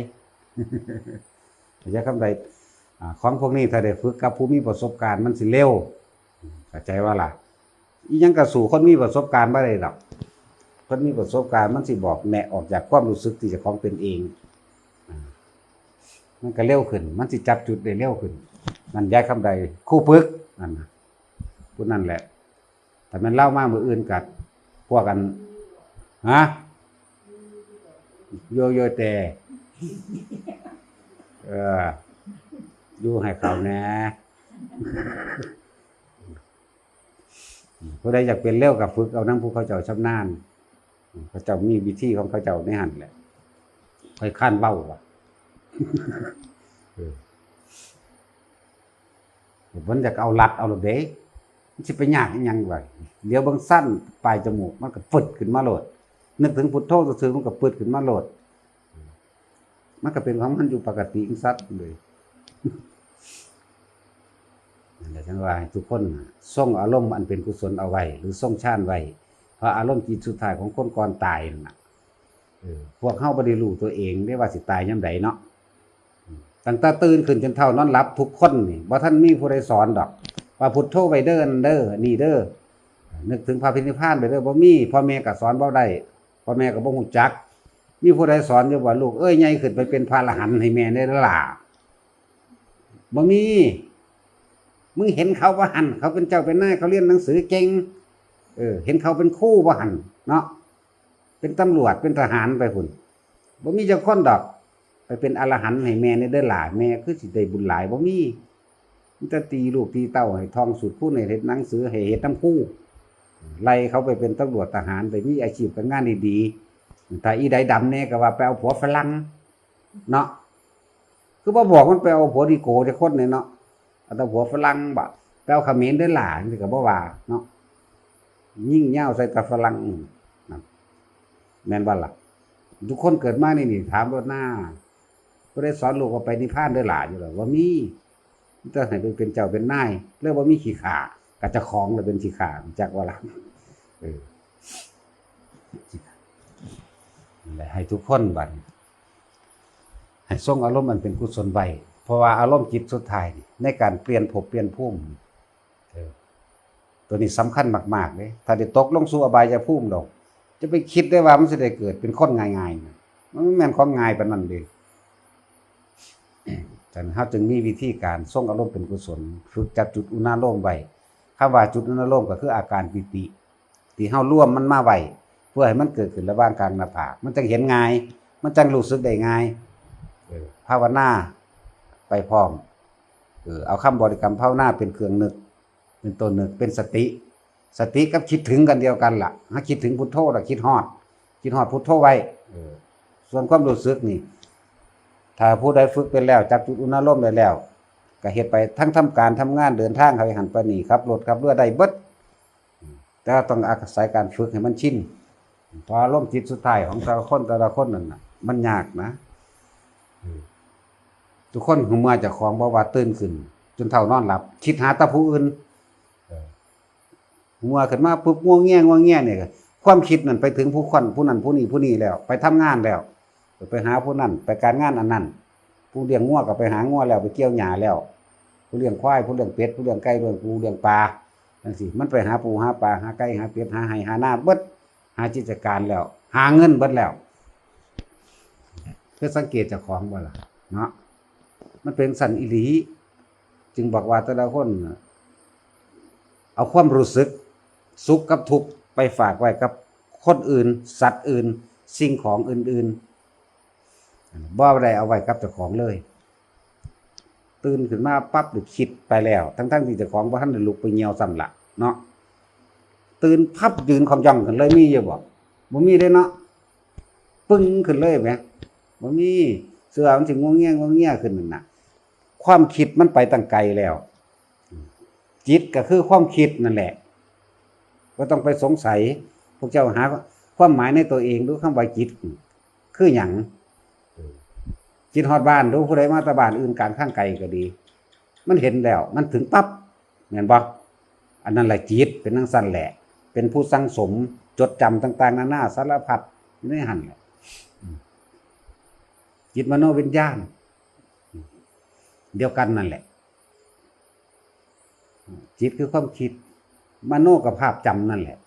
ยายคำใด อ่า ของพวกนี้ถ้าได้ฝึกกับผู้มีประสบการณ์มันสิเร็ว เข้าใจบ่ล่ะ อิหยังก็สู้คนมีประสบการณ์บ่ได้ดอก คนมีประสบการณ์มันสิบอกแนะออกจากความรู้สึกที่เจ้าของเป็นเอง อ่า มันก็เร็วขึ้น มันสิจับจุดได้เร็วขึ้น นั่นยายคำใด ครูฝึก นั่นน่ะ ผู้นั่นแหละ ถ้าแม่นลาวมามื้ออื่นก็ พวกอัน ฮะ โยโย่แต่ เออ อยู่ให้เขาแหน่ ผู้ใดอยากเป็นเร็วก็ฝึกเอานำผู้เขาเจ้าชำนาญ เขาเจ้ามีวิธีของเขาเจ้าในหั่นแหละ ค่อยคร้านเว้าว่ะ เออ เพิ่นอยากเอาลัดเอาโลดเด้ มันสิไปยากอิหยังวะ เดี๋ยวเบิ่งสั้นปลายจมูกมันก็ฟึดขึ้นมาโลด นึกถึงพุทโธซื่อๆมันก็ฟึดขึ้นมาโลด มันก็เป็นของมันอยู่ปกติของสัตว์เลย นั่นแหละจั่งว่าให้ทุกคนน่ะทรงอารมณ์อันเป็นกุศลเอาไว้ หรือทรงฌานไว้ เพราะอารมณ์จิตสุดท้ายของคนก่อนตายนั่นน่ะ เออ พวกเฮาบ่ได้รู้ตัวเองเด้ว่าสิตายยามใดเนาะ ตั้งแต่ตื่นขึ้นจนเฒ่านอนหลับทุกคนนี่ บ่ทันมีผู้ใดสอนดอก ว่าพุทโธไว้เด้อนั่นเด้อ นี่เด้อ นึกถึงพระนิพพานไปเด้อ บ่มี พ่อแม่ก็สอนบ่ได้ พ่อแม่ก็บ่ฮู้จัก มีผู้ใดสอนอยู่บ่ ลูกเอ้ย ใหญ่ขึ้นไปเป็นพระอรหันต์ให้แม่ได้ล่ะ บ่มี มึงเห็นเขาบ่หั่น เขาเป็นเจ้าเป็นนาย เขาเรียนหนังสือเก่ง เออ เห็นเขาเป็นครูบ่หั่นเนาะ เป็นตำรวจ เป็นทหารไปพุ้น บ่มีจักคนดอก ไปเป็นอรหันต์ให้แม่แหน่เด้อหล่า แม่คือสิได้บุญหลาย บ่มี มีแต่ตีลูกตีเต้าให้ท่องสูตรคูณ ให้เฮ็ดหนังสือ ให้เฮ็ดนำครู ไล่เขาไปเป็นตำรวจทหาร ไปมีอาชีพการงานดีๆ ถ้าอีใดดำแหน่ก็ว่าไปเอาผัวฝรั่งเนาะ คือบ่บอกมันไปเอาผัวดีโกจักคนเนี่ยเนาะ เอาแต่ผัวฝรั่งบ่ ไปเอาเขมรเด้อหล่า จังซี้ก็บ่ว่าเนาะ ยิงยาวใส่แต่ฝรั่ง อืม นั่น แม่นบ่ล่ะ ทุกคนเกิดมานี่ นี่ ถามโลดหน้า ผู้ใดสอนลูกว่าไปนิพพานเด้อหล่าอยู่แล้ว บ่มี มีแต่ให้ไปเป็นเจ้าเป็นนาย แล้วบ่มีขี้ข้า ก็เจ้าของล่ะเป็นขี้ข้า จักว่าล่ะ เออ นั่นแหละ ให้ทุกคนบัดนี้ ให้ทรงอารมณ์อันเป็นกุศลไว้ เพราะว่าอารมณ์จิตสุดท้ายนี่ ในการเปลี่ยนภพเปลี่ยนภูมิ เออ ตัวนี้สำคัญมากๆเด้ ถ้าได้ตกลงสู่อบายภูมิดอก จะไปคิดได้ว่ามันสิได้เกิดเป็นคนง่ายๆนะ มันบ่แม่นของง่ายปานนั้นเด้ ฉะนั้นเราจึงมีวิธีการทรงอารมณ์เป็นกุศล ฝึกจับจุดอุณาโลมไว้ คำว่าจุดอุณาโลมก็คืออาการปีติ ที่เรารวมมันมาไว้ เพื่อให้มันเกิดขึ้นระหว่างกลางหน้าผาก มันจั่งเห็นง่าย มันจั่งรู้สึกได้ง่าย เออ ภาวนาไปพร้อม เออ เอาคำบริกรรมภาวนาเป็นเครื่องนึก เป็นตัวนึก เป็นสติ สติกับคิดถึงกันเดียวกันล่ะ ถ้าคิดถึงพุทโธล่ะ คิดฮอด คิดฮอดพุทโธไว้ เออ ส่วนความรู้สึกนี่ ถ้าผู้ใดฝึกเป็นแล้ว จับจุดอุณาโลมได้แล้ว ก็เฮ็ดไป ทั้งทำการทำงาน เดินทางไปหั่นไปนี่ ขับรถขับเรือได้เบิด แต่ว่าต้องอาศัยการฝึกให้มันชิน เพราะอารมณ์จิตสุดท้ายของแต่ละคน แต่ละคนนั่นน่ะ มันยากนะ เออ ทุกคนหูเมื่อเจ้าของ บ่ว่าตื่นขึ้น จนเฒ่านอนหลับ คิดหาแต่ผู้อื่น เออ เมื่อขึ้นมาปุ๊บ งัวแง งัวแงเนี่ย ความคิดนั่นไปถึงผู้คน ผู้นั้น ผู้นี้ ผู้นี้แล้ว ไปทำงานแล้ว ไปหาผู้นั้น ไปการงานอันนั้น ผู้เลี้ยงงัวก็ไปหางัวแล้ว ไปเกี่ยวหญ้าแล้ว ผู้เลี้ยงควาย ผู้เลี้ยงเป็ด ผู้เลี้ยงไก่ เลี้ยงปู เลี้ยงปลา จั่งซี้ มันไปหาปู หาปลา หาไก่ หาเป็ด หาไฮ่ หานาเบิด หากิจการแล้ว หาเงินเบิดแล้ว คือสังเกตเจ้าของบ่ล่ะ เนาะ มันเป็นจั่งซั้นอีหลี จึงบอกว่าแต่ละคนน่ะ เอาความรู้สึกสุขกับทุกข์ไปฝากไว้กับคนอื่น สัตว์อื่น สิ่งของอื่นๆ บ่ได้เอาไว้กับเจ้าของเลย ตื่นขึ้นมาปั๊บนี่คิดไปแล้ว ทั้งๆที่เจ้าของบ่ทันได้ลุกไปเหี่ยวซ้ำล่ะเนาะ ตื่นพับยืนคองย่องขึ้นเลย มีอยู่บ่ บ่มีเด้เนาะ ปึ้งขึ้นเลยแหม บ่มี เสื้อมันสิงัวเงียงัวเงียขึ้นนั่นน่ะ ความคิดมันไปตั้งไกลแล้ว จิตก็คือความคิดนั่นแหละ บ่ต้องไปสงสัย พวกเจ้าหาความหมายในตัวเองดู คำว่าจิตคือหยัง คิดฮอดบ้านดู ผู้ใดมาแต่บ้านอื่น กลางทางไกลก็ดี มันเห็นแล้ว มันถึงปั๊บ แม่นบ่ อันนั้นแหละจิต เป็นจั่งซั้นแหละ เป็นผู้สั่งสม จดจำต่างๆ นานาสารพัดอยู่ในหั่นแหละ จิตมโนวิญญาณ เดียวกันนั่นแหละ จิตคือความคิด มโนก็ภาพจำนั่นแหละ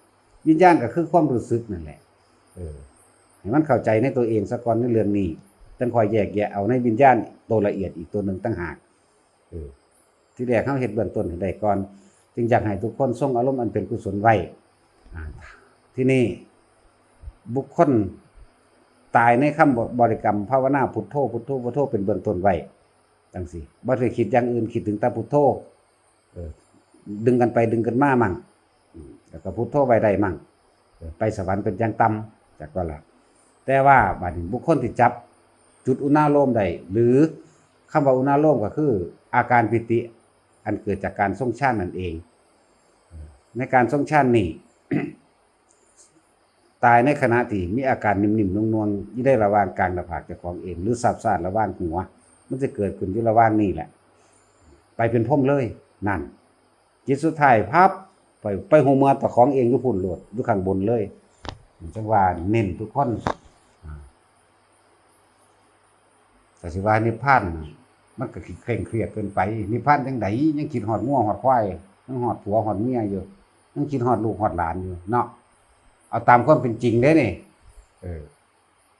วิญญาณก็คือความรู้สึกนั่นแหละ เออ ให้มันเข้าใจในตัวเองซะก่อนในเรื่องนี้ จั่งค่อยแยกแยะเอาในวิญญาณตัวละเอียดอีกตัวหนึ่งต่างหาก เออ ทีแรกเราเฮ็ดเบื้องต้นให้ได้ก่อน จึงอยากให้ทุกคนทรงอารมณ์อันเป็นกุศลไว้ อ่า ทีนี้ บุคคลตายในคำบริกรรมภาวนาพุทโธ พุทโธ พุทโธ เป็นเบื้องต้นไว้ จั่งซี้ บ่ได้คิดอย่างอื่น คิดถึงแต่พุทโธ เออ ดึงกันไปดึงกันมามั่ง อืม แล้วก็พุทโธไว้ได้มั่ง เออ ไปสวรรค์เป็นอย่างต่ำ จักว่าล่ะ แต่ว่าบัดนี้บุคคลที่จับจุดอุณาโลมได้ หรือคำว่าอุณาโลมก็คืออาการปีติอันเกิดจากการทรงฌานนั่นเอง เออ ในการทรงฌานนี่ ตายในขณะที่มีอาการนิ่มๆนวลๆอยู่ในระหว่างกลางหน้าผากเจ้าของเอง หรือซาบซ่านระหว่างหัว มันจะเกิดขึ้นอยู่ระหว่างนี่แหละ ไปเป็นพรหมเลย นั่น จิตสุดท้ายพับ ไป ไปฮู้เมื่อเจ้าของเองอยู่พุ้นโลด อยู่ข้างบนเลย จั่งว่าเน้นทุกคน อ่า แต่สิว่านิพพานน่ะ มันก็เคร่งเครียดเกินไป นิพพานจั่งใด ยังคิดฮอดงัวฮอดควาย ยังฮอดผัวฮอดเมียอยู่ ยังคิดฮอดลูกฮอดหลานอยู่เนาะ เอาตามความเป็นจริงเด้นี่ เออ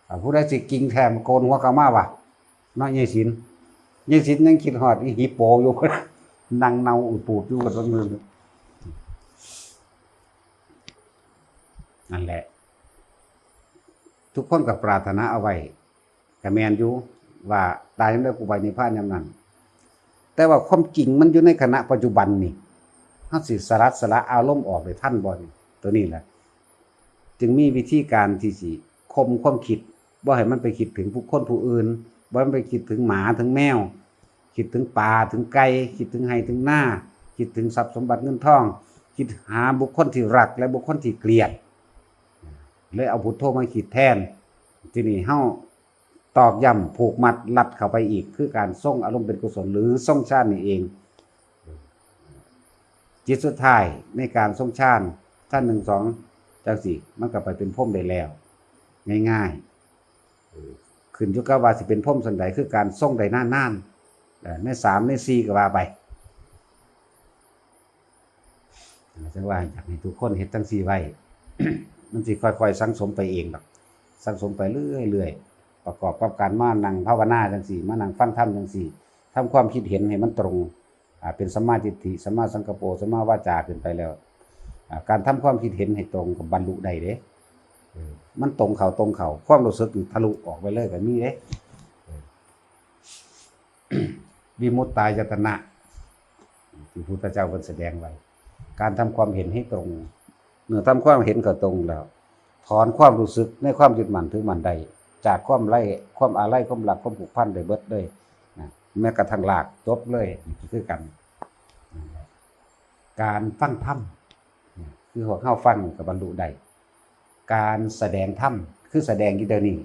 ถ้าผู้ใดสิจริงแท้มาโกนหัวเข้ามาว่ะ เนาะ ยายศิลป์ ยายศิลป์ยังคิดฮอดอีหิปโปอยู่ นั่งเน่าอืดปูดอยู่กับต้นมือ นั่นแหละ ทุกคนก็ปรารถนาเอาไว้ ก็แม่นอยู่ว่าตายยามใดกูไปนิพพานยามนั้น แต่ว่าความจริงมันอยู่ในขณะปัจจุบันนี่ เฮาสิสลัดสละอารมณ์ออกได้ทันบ่นี่ ตัวนี้แหละ จึงมีวิธีการที่สิข่มความคิด บ่ให้มันไปคิดถึงบุคคลผู้อื่น บ่ให้มันไปคิดถึงหมาถึงแมว คิดถึงปลาถึงไก่ คิดถึงไร่ถึงนา คิดถึงทรัพย์สมบัติเงินทอง คิดหาบุคคลที่รักและบุคคลที่เกลียด เลยเอาพุทโธมาคิดแทน ทีนี้เฮาตอกย้ำผูกมัดรัดเข้าไปอีก คือการทรงอารมณ์เป็นกุศล หรือทรงฌานนี่เอง จิตสุดท้ายในการทรงฌาน ฌานหนึ่งสองจังสี่ มันก็ไปเป็นพรหมได้แล้ว ง่ายๆ เออ ขึ้นอยู่กับว่าสิเป็นพรหมส่วนใด คือการทรงได้นานๆ เอ่อ ในสามในสี่ก็ว่าไป จังว่าอยากให้ทุกคนเฮ็ดจังซี่ไว้ มันสิค่อยๆ สั่งสมไปเองดอก สั่งสมไปเรื่อยๆ ประกอบกับการมานั่งภาวนาจังซี่ มานั่งฟังธรรมจังซี่ ทำความคิดเห็นให้มันตรง อ่า เป็นสัมมาทิฏฐิ สัมมาสังกัปโป สัมมาวาจาขึ้นไปแล้ว อ่า การทำความคิดเห็นให้ตรงก็บรรลุได้เด้ เออ มันตรงเข้าตรงเข้า ความรู้สึกนี่ทะลุออกไปเลยก็มีเด้ เออ วิมุตตายตนะ ที่พุทธเจ้าเพิ่นแสดงไว้ การทำความเห็นให้ตรง เมื่อทำความเห็นก็ตรงแล้ว ถอนความรู้สึกในความยึดมั่นถือมั่นได้ จากความไร้ ความอาลัย ความรัก ความผูกพันได้เบิดเลยนะ แม้กระทั่งรากจบเลย คือกัน การฟังธรรม คือพวกเฮาฟังก็บรรลุได้ การแสดงธรรม คือแสดงอยู่เดี๋ยวนี้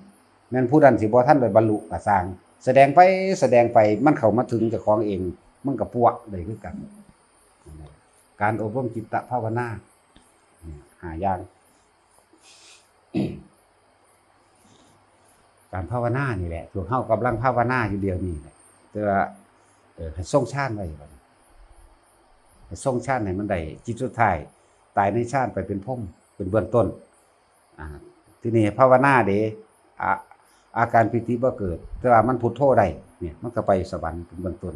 แม่นผู้นั้นสิบ่ทันได้บรรลุก็ซ่าง แสดงไป แสดงไป มันเข้ามาถึงเจ้าของเอง มันก็ปัวะได้คือกัน การอบรมจิตตภาวนา ห้าอย่าง การภาวนานี่แหละ พวกเฮากำลังภาวนาอยู่เดี๋ยวนี้แหละ แต่ว่า เอ่อ ให้ทรงฌานไว้ก่อน ให้ทรงฌานให้มันได้ จิตสุดท้าย ตายในฌานไปเป็นพรหม เป็นเบื้องต้น อ่า ทีนี้ภาวนาเด้ อ่า อาการปีติบ่เกิด แต่ว่ามันพุทโธได้ เนี่ย มันก็ไปสวรรค์เป็นเบื้องต้น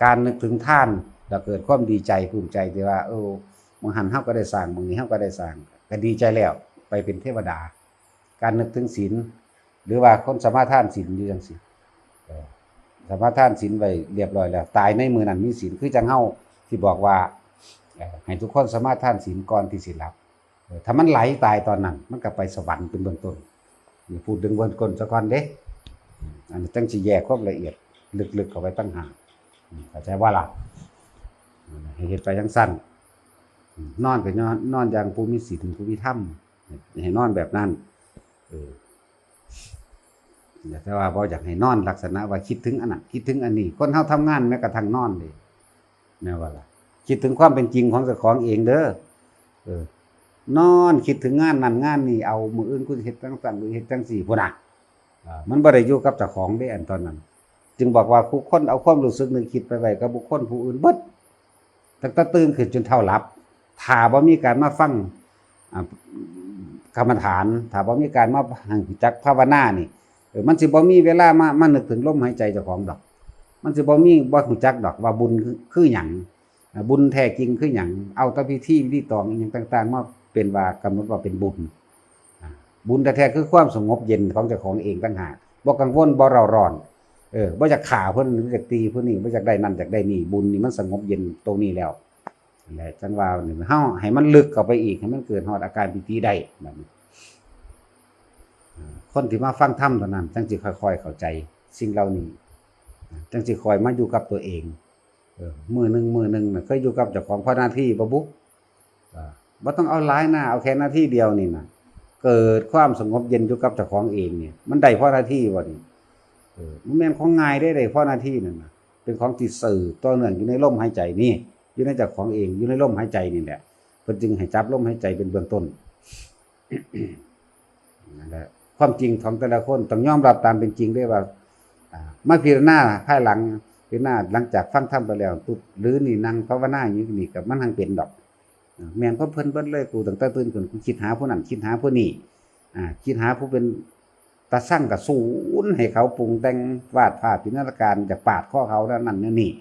การนึกถึงทาน แล้วเกิดความดีใจ ภูมิใจที่ว่า เออ มื้อหั้นเฮาก็ได้สร้าง มื้อนี้เฮาก็ได้สร้าง ก็ดีใจแล้ว ไปเป็นเทวดา การนึกถึงศีล หรือว่าคนสมาทานศีลอยู่จังซี่ เออ สมาทานศีลไว้เรียบร้อยแล้ว ตายในมื้อนั้นมีศีล คือจังเฮาที่บอกว่า เอ่อ ให้ทุกคนสมาทานศีลก่อนที่สิหลับ เออ ถ้ามันไหลตายตอนนั้น มันก็ไปสวรรค์เป็นเบื้องต้น นี่พูดถึงเบื้องต้นซะก่อนเด้ อันนี้จังสิแยกความละเอียดลึกๆเข้าไปต่างหาก อืม เข้าใจบ่ล่ะ อืม ให้เฮ็ดไปจังซั่น อืม นอนก็นอน นอนอย่างผู้มีศีล ผู้มีธรรม ให้นอนแบบนั้น เออ แต่ว่าบ่อยากให้นอนลักษณะว่าคิดถึงอันนั้น คิดถึงอันนี้ คนเฮาทำงานแม้กระทั่งนอนเด้ แม่นบ่ล่ะ คิดถึงความเป็นจริงของเจ้าของเองเด้อ เออ นอนคิดถึงงานนั่นงานนี่ เอามื้ออื่นกูสิเฮ็ดจังซั่น กูสิเฮ็ดจังซี่ พุ้นน่ะ อ่า มันบ่ได้อยู่กับเจ้าของเด้ อันตอนนั้น จึงบอกว่าทุกคนเอาความรู้สึกนึกคิดไปไว้กับบุคคลผู้อื่นเบิด ตั้งแต่ตื่นขึ้นจนเท่าหลับ ถ้าบ่มีการมาฟัง อ่า กรรมฐาน ถ้าบ่มีการมารู้จักภาวนานี่ เออ มันสิบ่มีเวลามา มานึกถึงลมหายใจเจ้าของดอก มันสิบ่มี บ่รู้จักดอกว่าบุญคือ คือหยัง อ่า บุญแท้จริงคือหยัง เอาแต่พิธีรีตองอิหยังต่างๆ มาเป็นว่ากำหนดว่าเป็นบุญ อ่า บุญแท้ๆคือความสงบเย็นของเจ้าของเองต่างหาก บ่กังวล บ่เร่าร้อน เออ บ่อยากฆ่าผู้นั้น บ่อยากตีผู้นี้ บ่อยากได้นั่นอยากได้นี่ บุญนี่มันสงบเย็นตรงนี้แล้ว นั่นแหละ จังว่านี่ เฮาให้มันลึกเข้าไปอีก ให้มันเกิดฮอดอาการปีติได้ บัดนี้ อ่า คนที่มาฟังธรรมเท่านั้น จังสิค่อยๆเข้าใจสิ่งเหล่านี้ จังสิค่อยมาอยู่กับตัวเอง เออ มื้อหนึ่ง มื้อหนึ่งน่ะ เคยอยู่กับเจ้าของพอนาทีบ่บุ อ่า บ่ต้องเอาหลายนา เอาแค่นาทีเดียวนี่น่ะ เกิดความสงบเย็นอยู่กับเจ้าของเองเนี่ย มันได้พอนาทีบ่นี่ เออ มันแม่นของง่ายเด้ ได้พอนาทีนั่นน่ะ เป็นของที่สืบต่อเนื่องอยู่ในลมหายใจนี่ อยู่ในเจ้าของเอง อยู่ในลมหายใจนี่แหละ เพิ่นจึงให้จับลมหายใจเป็นเบื้องต้น นั่นแหละ ความจริงของแต่ละคนต้องยอมรับตามเป็นจริงด้วยว่า อ่า มาพิจารณาภายหลัง พิจารณาหลังจากฟังธรรมไปแล้วปุ๊บ หรือนี่นั่งภาวนาอยู่นี่ก็มันหังเป็นดอก อ่า แม่นของเพิ่นเบิดเลย กูตั้งแต่ตื่นขึ้น กูคิดหาผู้นั้น คิดหาผู้นี้ อ่า คิดหาผู้เป็นตาซังกะสูนให้เขาปรุงแต่งวาดภาพจินตนาการ อยากปาดคอเขาแล้วนั่นนี่นี่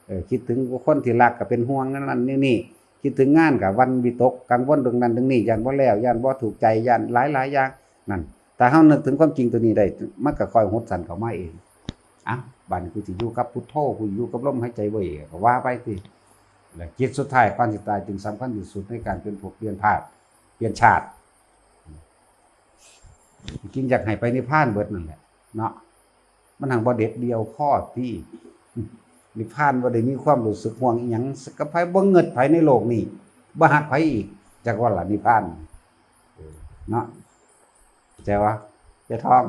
เออ คิดถึงคนที่รักก็เป็นห่วงนั่นนั่นนี่นี่ คิดถึงงานก็หวั่นวิตกกังวลเรื่องนั้นเรื่องนี้ ย้านบ่แล้ว ย้านบ่ถูกใจ ย้านหลายหลายอย่าง นั่น ถ้าเฮานึกถึงความจริงตัวนี้ได้ มันก็ค่อยหดสั้นเข้ามาเอง อ่ะ บัดนี้กูสิอยู่กับพุทโธ กูอยู่กับลมหายใจเว้ย ก็ว่าไปติ และจิตสุดท้ายก่อนสิตายจึงสำคัญที่สุดในการเปลี่ยนภพเปลี่ยนธาตุ เปลี่ยนชาติ จริงอยากให้ไปนิพพานเบิดนั่นแหละเนาะ มันหังบ่เด็ดเดี่ยวพอที่ นิพพานบ่ได้มีความรู้สึกห่วงอิหยังกับไผ บ่เงิดไผในโลกนี้ บ่ฮักไผอีก จักว่าล่ะนิพพาน เนาะ เข้าใจวะ เจ้าทอง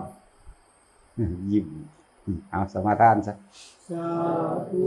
ยิ้ม เอาสมาทานซะ สาธุ